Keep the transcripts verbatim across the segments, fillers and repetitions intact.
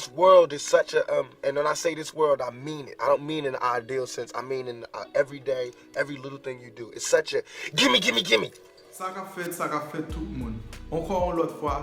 This world is such a um, and when I say this world, I mean it. I don't mean in an ideal sense. I mean in uh, everyday, every little thing you do. It's such a gimme, gimme, gimme. Sa k ap fèt, sa k ap fèt tout moun. Ankò yon lòt fwa,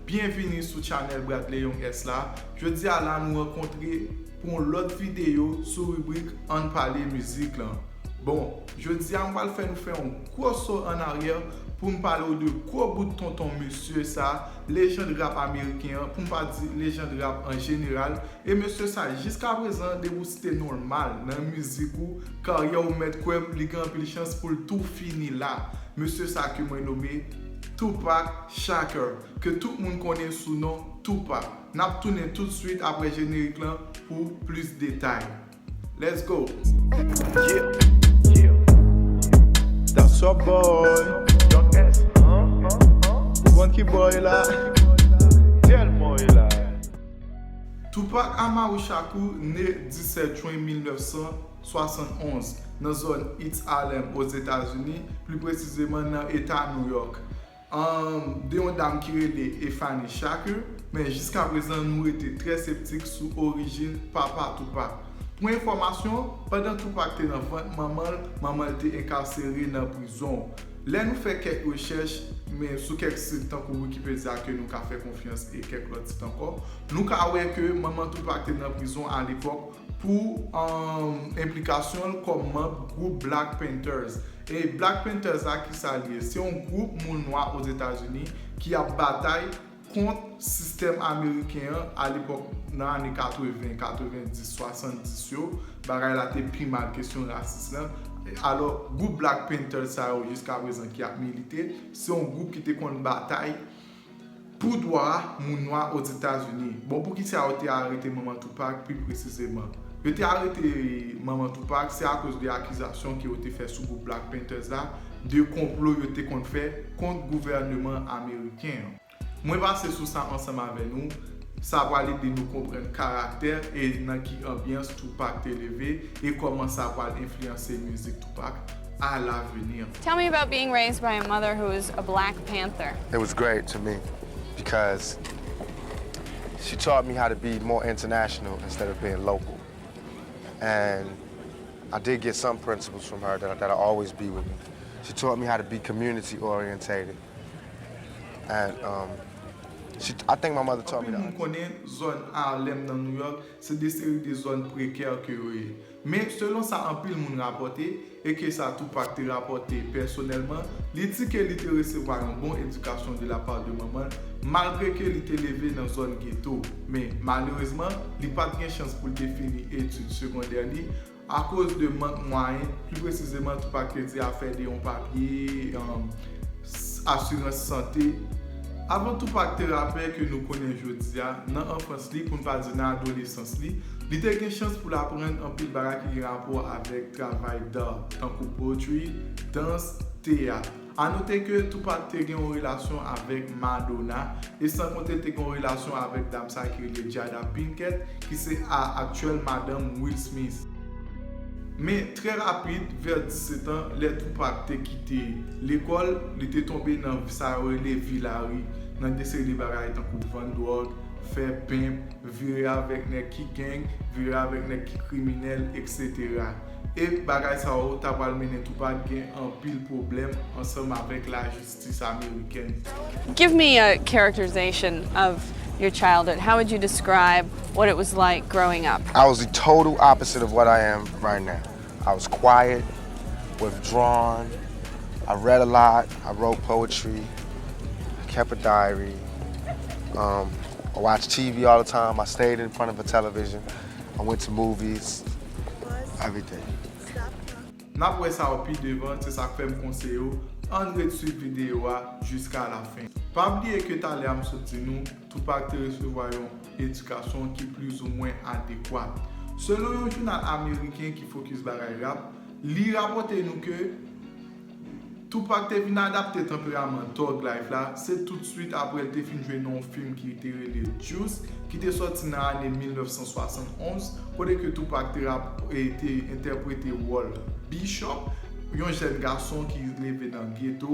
byenvini sou channel Bradley Young S la. Jodi a la nou rankontre pou yon lòt videyo sou ribrik Ann Pale Mizik lan. Bon, jodi a m pral fè nou fè yon gwo so ann aryè pou m pale w de gwo bout tonton mesye sa, lejand rap ameriken an, pou m pa di lejand rap an jeneral. E mesye sa, jiska prezan, depi w site non l mal nan mizik ou, karyè w, mèt kwè m, li gen anpil chans pou l tou fini la. Mesye sa ke mwen nome Tupac Shakur, ke tout moun konnen sou non Tupac. N ap tounen tout swit apre jenerik lan pou plis detay. Let's go! Yeah, yeah. That's your boy. Young S. Ou konn ki boy la? Tèlman e la. Tupac Amaru Shakur ne disèt jen mil nèf san swasann onz nan zòn East Harlem, Ozetazini, pli presizeman nan eta New York. Ann, de yon dam ki rele Efani Shakur, men jiska prezan nou rete trè septik sou orijin papa Tupac. Pou enfòmasyon, pandan Tupac te nan vant manman l, manman l te enkasere nan prizon. Lè nou fè kèk rechèch, men sou kèk sit tankou Wikipedia ke nou ka fè konfyans e kèk lòt sit ankò, nou ka wè ke manman Tupac te nan prizon alepòk pou, um, enplikasyon l kòm manm gwoup Black Panthers. E Black Panthers la, kisa l ye? Se yon gwoup moun nwa Ozetazini ki ap batay kont sistèm ameriken an alepòk nan ane katreven, katrevenndis, swasanndis yo. Bagay la te pi mal, kesyon rasis lan. Alò, gwoup Black Panthers sa yo, jiska prezan, ki ap milite, se yon gwoup ki te konn batay pou dwa moun nwa Ozetazini. Bon, poukisa yo te arete manman Tupac pi presizeman? Yo te arete manman Tupac, se akoz de akizasyon ke yo te fè sou gwoup Black Panthers la, de konplo yo te konn fè kont gouvèneman ameriken an. Mwen pase sou sa ansanm avè nou. Sa pral ede nou konprann karaktè e nan ki anbyans Tupac te leve e kòman sa pral enfliyanse mizik Tupac à l'avenir. Tell me about being raised by a mother who is a Black Panther. It was great to me because she taught me how to be more international instead of being local. And I did get some principles from her that, that'll always be with me. She taught me how to be community orientated. And um, she, I think my mother taught me Anpil moun that. Konnen zòn Harlem nan New York, se de seri de zòn prekè ke yo ye. Men, selon sa anpil moun rapòte, e ke sa Tupac te rapòte pèsonèlman, li di ke li te resevwa yon bon edikasyon de la part de manman l, malgre ke li te leve nan zòn geto. Men, malerezman, li pa t gen chans pou l te fini etid segondè li, akoz de mank mwayen, pli presizeman, Tupac te di afè de yon papye, um, s-, asirans sante. Avan Tupac te rapè ke nou konnen jodi a, nan anfans li, pou n pa di nan adolesans li, li te gen chans pou l aprann anpil bagay ki gen rapò avèk travay da, tankou poetry, dans, teyat. A note ke Tupac te gen yon relasyon avèk Madonna, e san konte l te gen yon relasyon avèk dam sa ki rele Jada Pinkett, ki se a, aktyèl madanm Will Smith. Men, trè rapid, vè disèt an, lè Tupac te kite lekòl, li te tonbe nan sa yo rele vi lari, nan de seri de bagay tankou vann dwòg, fè pimp, vire avèk nèg ki gang, vire avèk nèg ki kriminèl, etsetera. E bagay sa yo ta pral mennen Tupac gen anpil pwoblèm ansanm avèk lajistis amerikèn. Give me a characterization of your childhood. How would you describe what it was like growing up? I was the total opposite of what I am right now. I was quiet, withdrawn. I read a lot. I wrote poetry. I kept a diary. Um, I watched T V all the time. I stayed in front of a television. I went to movies. Everything. N ap wè sa yo pi devan, se sa k fè m konseye w, ann ret swiv videyo a jiska lafen. Pa bliye ke talè a m sot di nou, Tupac te resevwa yon edikasyon ki plizoumwen adekwat. Selon yon jounal ameriken ki fokis bagay rap, li rapòte nou ke Tupac te vin adapte tanperaman thug life la, se toutswit apre l te fin jwe nan yon fim ki te rele Juice, ki te sòti nan ane mil nèf san swasann onz, kote ke Tupac te rap-, e, te entèprete wòl Bishop, yon jèn gason ki leve nan geto,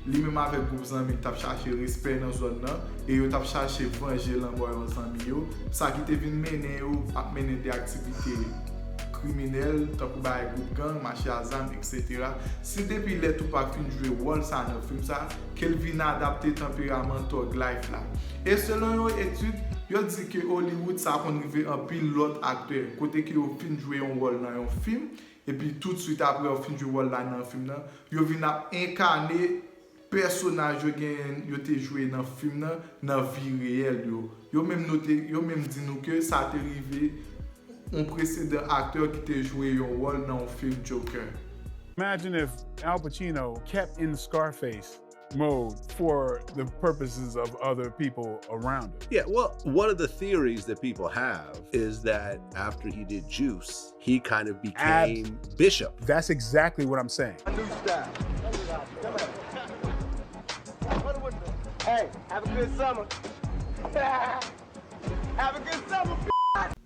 Li menm avèk gwoup zanmi l t ap chache respè nan zòn nan e yo t ap chache vanje lanmò yon zanmi yo, sa ki te vin mennen yo ap mennen de aktivite kriminèl, tankou bay gwoup gang, mache a zam, etsetera. Se depi lè Tupac fin jwe wòl sa nan fim sa, ke l vin adapte tanperaman thug life la. E selon yon etid, yo di ke Hollywood sa konn rive anpil lòt aktè, kote ke yo fin jwe yon wòl nan yon fim, epi toutswit apre yo fin jwe wòl la nan fim nan, yo vin ap enkane pèsonaj yo genyen, yo te jwe nan fim nan, nan vi reyèl yo. Yo menm note, yo menm di nou ke sa te rive yon presedan aktè ki te jwe yon wòl nan yon fim Joker. Imagine if Al Pacino kept in Scarface mode for the purposes of other people around him. Yeah, well, one of the theories that people have is that after he did Juice, he kind of became Bishop. That's exactly what I'm saying. New style. Hey, have a good summer. Have a good summer.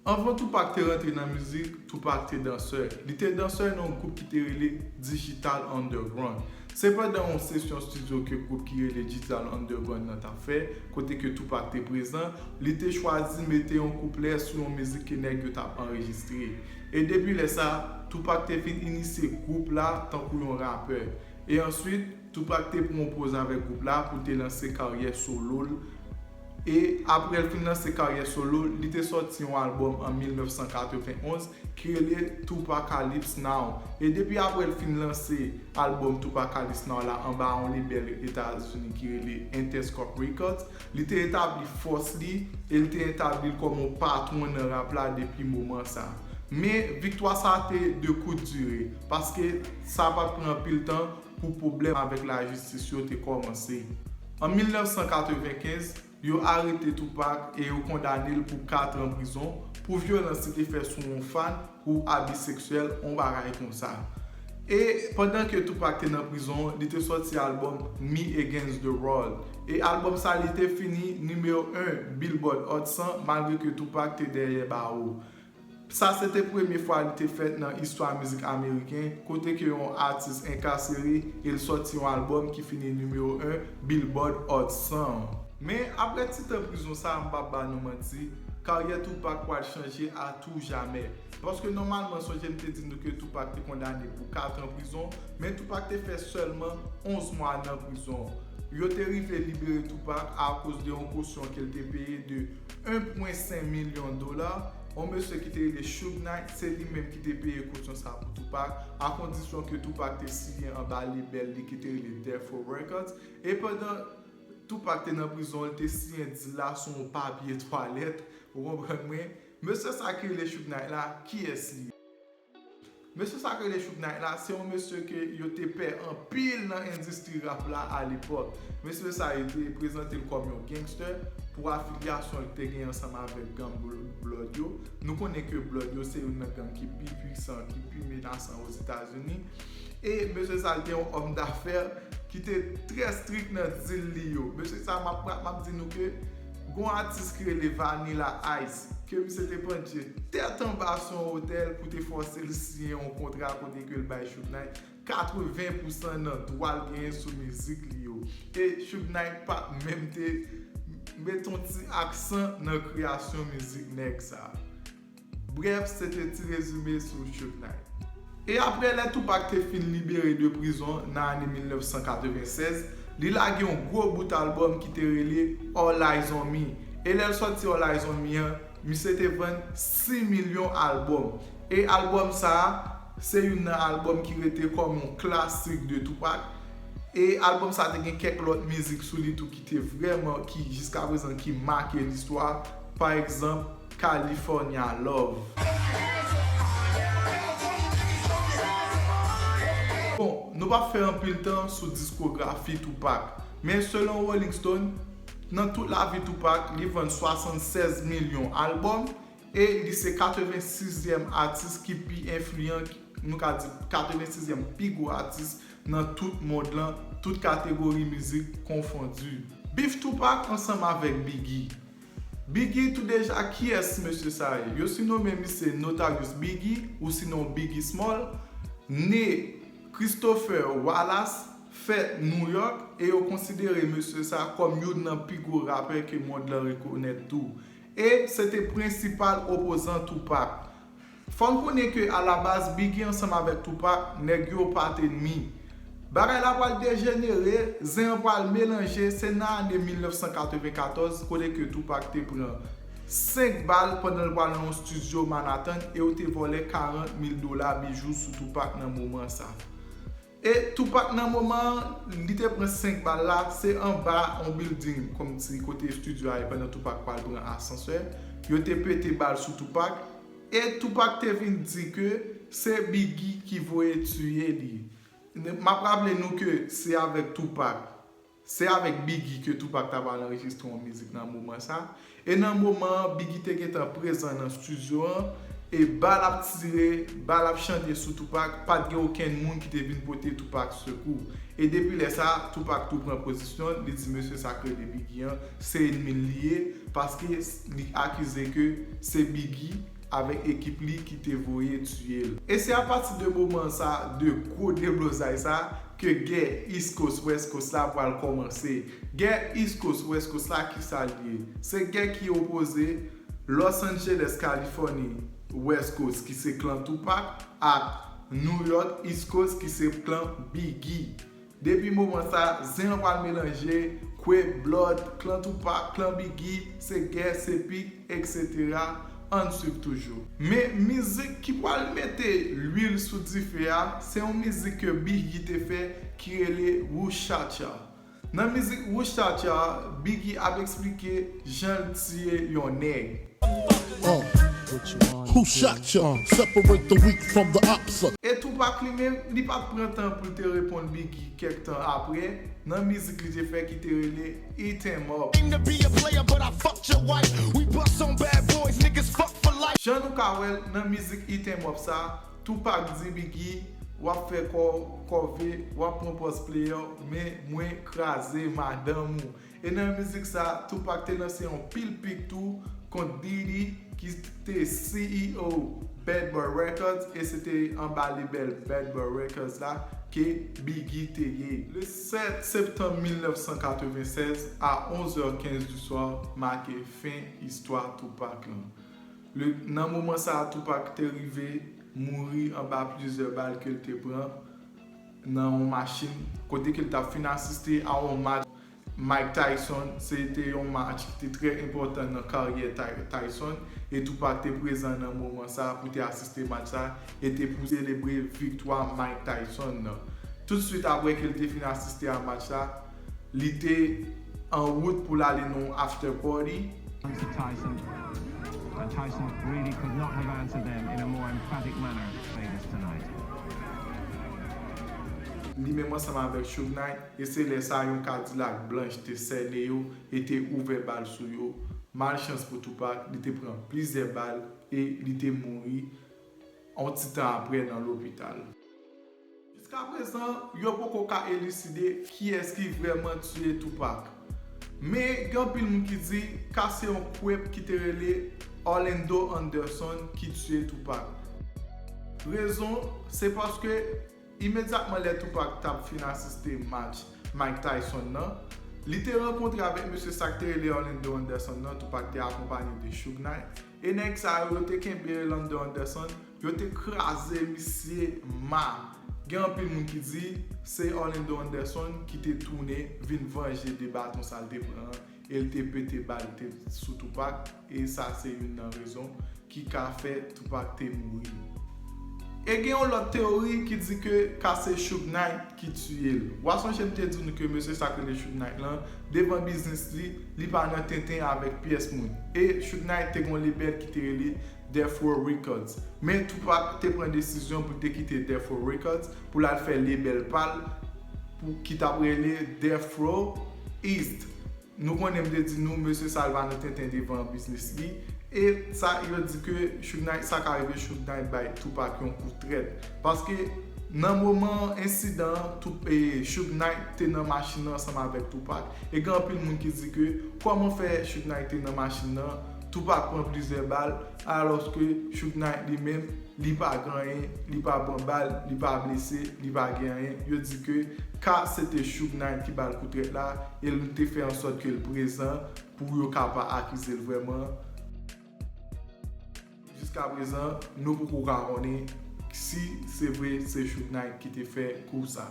Anvan Tupac te rantre nan mizik, Tupac te dansè. Li te dansè nan yon gwoup ki te rele Digital Underground. Se pandan yon sesyon estidyo ke gwoup ki rele Digital Underground nan t ap fè, kote ke Tupac te prezan, li te chwazi mete yon kouplè sou yon mizik ke nèg yo t ap anrejistre. E depi lè sa, Tupac te vin inisye gwoup la tankou yon rapè. E answit, Tupac te pran yon poz avèk gwoup la pou l te lanse karyè solo l. E apre l fin lanse karyè solo l, li te sòti yon albòm an mil nèf san katrevenn onz ki rele Tupacalypse Now. E depi apre l fin lanse albòm Tupacalypse Now la anba yon lebèl Etazini ki rele Interscope Records, li te etabli fòs li e li te etabli l kòm yon patwon nan rap la depi moman sa. Men, viktwa sa te de kout dire, paske sa pa t pran anpil tan pou pwoblèm avèk lajistis yo te kòmanse. An mil nèf san katrevenkenz, yo arete Tupac e yo kondane l pou kat an prizon pou vyolans li te fè sou yon fan pou abi seksyèl, yon bagay konsa. E pandan ke Tupac te nan prizon, li te sòti albòm Me Against the World. E albòm sa li te fini nimewo en Billboard Hot san malgre ke Tupac te dèyè bawo. Sa se te premye fwa li te fèt nan istwa mizik ameriken kote ke yon atis enkasere e l sòti yon albòm ki fini nimewo en Billboard Hot san. Men apre ti tan prizon sa, m p ap ba nou manti, karyè Tupac pral chanje a tou jamè. Paske nòmalman, sonje m te di nou ke Tupac te kondane pou kat an prizon, men Tupac te fè sèlman onz mwa nan prizon. Yo te rive libere Tupac akoz de yon kosyon ke l te peye de en pwen senk milyon dola. Yon mesye ki te rele Suge Knight, se li menm ki te peye kosyon sa pou Tupac, a kondisyon ke Tupac te siyen anba lebèl li ki te rele Death Row Records. E pandan Tupac te nan prizon, li te siyen dil la sou yon papye twalèt, ou konprann mwen? Mesye sa ki rele Suge Knight la, kiyès li ye? Mesye sa ki rele Suge Knight la, se yon mesye ke yo te pè anpil nan endistri rap la alepòk. Mesye sa, yo te prezante l kòm yon gangster pou afilyasyon l te gen ansanm avèk gang Bl-, Blood yo. Nou konnen ke Blood yo se youn nan gang ki pi pwisan, ki pi menasan Ozetazini. E mesye sa, l te yon òm dafè ki te trè strik nan dil li yo. Mesye sa, m ap, m ap di nou ke gon atis ki rele Vanilla Ice, ke misye te pandje tèt anba sou yon otèl pou te fòse l siyen yon kontra kote ke l bay Suge Knight katreven pousan nan dwa l genyen sou mizik li yo. E Suge Knight pa t menm te met yon ti aksan nan kreyasyon mizik nèg sa. Brèf, se te ti rezime sou Suge Knight. E apre lè Tupac te fin libere de prizon nan ane mil nèf san katrevennsèz, li lage yon gwo bout albòm ki te rele All Eyez on Me. E lè l sòti All Eyez on Me an, misye te vann sis milyon albòm. E albòm sa a, se youn nan albòm ki rete kòm yon klasik de Tupac. E albòm sa a te gen kèk lòt mizik sou li tou ki te vrèman, ki jiska prezan, ki make listwa. Pa egzanp, California Love. Bon, nou p ap fè anpil tan sou diskografi Tupac, men selon Rolling Stone, nan tout lavi Tupac, li vann swasannsèz milyon albòm e li se katrevensizyèm atis ki pi enfliyan, nou ka di katrevensizyèm pi gwo atis nan tout mond lan, tout kategori mizik konfondi. Bif Tupac ansanm avèk Biggie. Biggie tou deja, kiyès mesye sa ye? Yo sinonmen misye Notorious Biggie ou sinon Biggie Small, ne Christopher Wallace, fèt New York e yo konsidere mesye sa kòm youn nan pi gwo rapè ke mond lan rekonèt tou. E se te prensipal opozan Tupac. Fò n konnen ke alabaz Biggie ansanm avèk Tupac, nèg yo pa t ènmi. Bagay la pral dejenere, zen an pral melanje, se nan ane mil nèf san katreven katòz kote ke Tupac te pran senk bal pandan l pral nan yon estidyo Manhattan e yo te vòlè karant mil dola bijou sou Tupac nan moman sa. E Tupac nan moman an, li te pran senk bal la, se anba yon building, kòmsi kote estidyo a ye pandan Tupac pral pran asansè, yo te pete bal sou Tupac, e Tupac te vin di ke se Biggie ki voye tiye li. M ap raple nou ke se avèk Tupac, se avèk Biggie ke Tupac ta pral anrejistre yon mizik nan moman sa. E nan moman an, Biggie te gentan prezan nan estidyo an, e bal ap tire, bal ap chante sou Tupac, pa t gen okenn moun ki te vin pote Tupac sekou. E depi lè sa, Tupac tou pran pozisyon l, li di mesye sa k rele Biggie an, se ènmi l li ye, paske li akize ke se Biggie avèk ekip li ki te voye tiye l. E se apati de moman sa, de gwo deblozay sa, ke gè East Coast West Coast la pral kòmanse. Gè East Coast West Coast la, kisa l ye? Se gè ki opoze Los Angeles, Californie, West Coast, ki se klan Tupac, ak New York, East Coast, ki se klan Biggie. Depi moman sa, zen an pral melanje, Crip, Blood, klan Tupac, klan Biggie, se gè, se pik, etsetera. Ann swiv toujou. Men mizik ki pral mete lwil sou dife a, se yon mizik ke Biggie te fè ki rele Who Shot Ya. Nan mizik Who Shot Ya, Biggie ap eksplike jan l tiye yon nèg. Uh, who shot ya? Separate the weak from the ops. E Tupac li menm, li pa t pran tan pou l te reponn Biggie kèk tan apre, nan mizik li te fè ki te rele Eat Him Up. Aim to be a player, but I fucked your wife. We bust on bad boys, niggas fuck for life. Jan nou ka wè l nan mizik Eat Him Up sa, Tupac di Biggie, w ap fè kò w kòve, w ap pran pòz player, men mwen kraze madanm ou. E nan mizik sa, Tupac te lanse yon pil pik tou kont Diddy ki te C E O Bad Boy Records e se te anba lebèl Bad Boy Records la ke Biggie te ye. Le sèt septanm mil nèf san katreven sèz a onz è kenz du soir make fen istwa Tupac lan. Le, nan moman sa a, Tupac te rive mouri anba plizyè bal ke l te pran nan yon machin kote ke l t ap fin asiste a yon match Mike Tyson. Se te yon match ki te trè enpòtan nan karyè Ty- Tyson e Tupac te prezan nan moman sa a pou te asiste match sa a e te pou selebre viktwa Mike Tyson nan. Toutswit apre ke l te fin asiste a match la, li te an wout pou l ale nan yon after party. To Tyson, and Tyson really could not have answered them in a more emphatic manner as tonight. Li menm ansanm avèk Suge Knight, e se lè sa yon Cadillac blanch te sène yo e te ouvè bal sou yo. Malchans pou Tupac, li te pran plizyè bal e li te mouri yon ti tan apre nan lopital. Jiskaprezan, yo poko ka eliside kiyès ki vrèman tiye Tupac. Men gen anpil moun ki di ka se yon Crip ki te rele Orlando Anderson ki tiye Tupac. Rezon, se paske imedyatman lè Tupac t ap fin asiste match Mike Tyson nan, li te rankontre avèk mesye sa k te rele Orlando Anderson nan, Tupac te akonpaye de Suge Knight. E nèg sa yo, yo te kenbe Orlando Anderson, yo te kraze misye ma. Gen anpil moun ki di se Orlando Anderson ki te tounen vin vanje de baton sa l te pran an, e l te pete bal tèt sou Tupac, e sa se youn nan rezon ki ka fè Tupac te mouri. E gen yon lòt teyori ki di ke ka se Suge Knight ki tiye l. W a sonje m te di nou ke mesye sa k rele Suge Knight lan, devan biznis li, li pa nan tenten avèk pyès moun. E Suge Knight te gen yon lebèl ki te rele Death Row Records. Men Tupac te pran desizyon pou l te kite Death Row Records pou l al fè lebèl pa l pou ki t ap rele Death Row East. Nou konnen m te di nou mesye sa l pa nan tenten devan biznis li. E sa yo di ke Suge Knight, sa ka rive Suge Knight bay Tupac yon kou trèt. Paske nan moman ensidan an, Tup- e, Suge Knight te nan machin nan ansanm avèk Tupac. E gen anpil moun ki di ke kòman fè Suge Knight te nan machin nan, Tupac pran plizyè bal, alòske Suge Knight li menm, li pa gen anyen, li pa pran bal, li pa blese, li pa gen anyen. Yo di ke ka se te Suge Knight ki ba l kout trèt la, e l te fè an sòt ke l prezan pou yo ka pa akize l vrèman. Jiska prezan, nou poko ka konnen si se vre se Suge Knight ki te fè kou sa.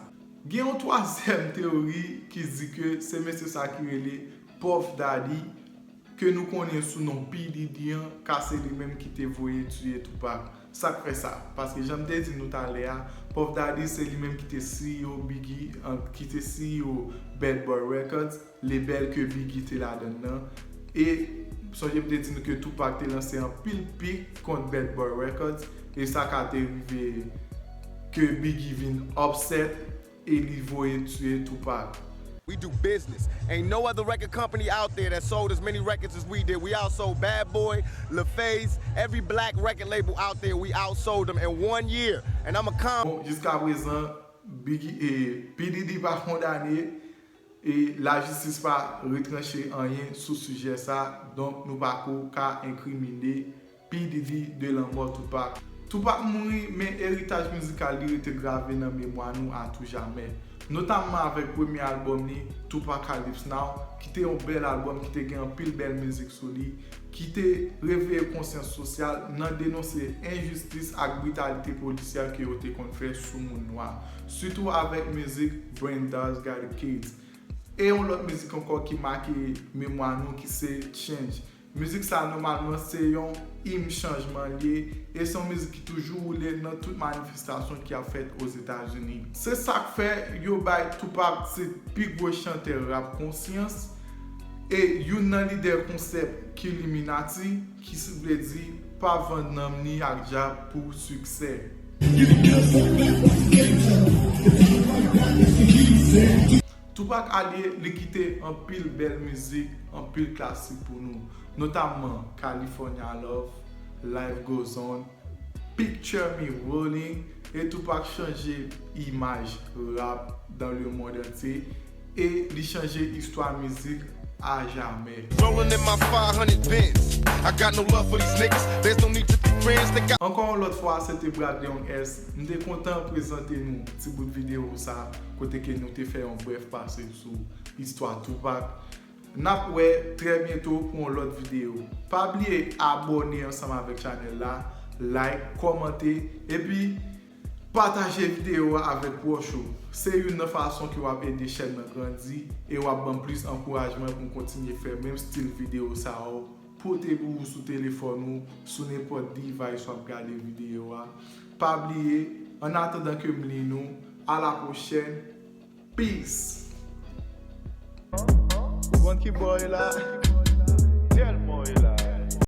Gen yon twazyèm teyori ki di ke se mesye sa ki rele Puff Daddy, ke nou konnen sou non P Diddy an, ka se li menm ki te voye tiye Tupac. Sa k fè sa? Paske jan m te di nou talè a, Puff Daddy se li menm ki te C E O Biggie, an, ki te C E O Bad Boy Records, lebèl ke Biggie te ladann nan. E sonje m te di nou ke Tupac te lanse anpil pik kont Bad Boy Records, e sa ka te rive ke Biggie vin upset e li voye tiye Tupac. We do business. Ain't no other record company out there that sold as many records as we did. We outsold Bad Boy, LaFace, every black record label out there. We outsold them in one year. And I'm a con. Bon, jiska prezan, Biggie, e, P Diddy pa kondane, e lajistis pa retranche anyen sou sijè sa, donk nou pako ka enkrimine P Diddy de lanmò Tupac. Tupac mouri, men eritaj mizikal li rete grave nan memwa nou atoujamè. Notamman avèk premye albòm li, Tupacalypse Now, ki te yon bèl albòm ki te gen anpil bèl mizik sou li, ki te reveye konsyans sosyal nan denonse enjistis ak britalite polisyal ke yo te konn fè sou moun nwa, sitou avèk mizik Brain Dogs Got the Keys. E yon lòt mizik ankò ki make memwa nou ki se Change. Mizik sa nòmalman se yon im chanjman l ye, e se yon mizik ki toujou woule nan tout manifestasyon ki ap fèt Ozetazini. Se sa k fè yo bay Tupac tit pi gwo chantè rap konsyans, e youn nan lidè konsèp Killuminati, ki vle di pa vann nanm ni ak dyab pou siksè. Tupac ale, li kite anpil bèl mizik, anpil klasik pou nou, notamman California Love, Life Goes On, Picture Me Rolling, e Tupac chanje imaj rap dans le monde entier, e li chanje istwa mizik ajamè. Rolling in my five hundred Benz. I got no love for these niggas. There's no need to be friends. They got Ankò yon lòt fwa, se te Brad Young S. M te kontan prezante nou ti bout videyo sa, kote ke nou te fè yon brèf pase sou istwa Tupac. N ap wè trè byento pou yon lòt videyo. Pa bliye abòne ansanm avèk chanèl la, like, kòmante, epi pataje videyo a avèk pwòch ou. Se youn nan fason ke w ap ede chèn nan grandi e w ap ban m plis ankourajman pou m kontinye fè menm stil videyo sa yo, pote pou ou sou telefòn ou, sou nenpòt device w ap gade videyo a. Pa bliye, annatandan ke m li nou, a la pwochèn, peace! Ou konn ki bò e la?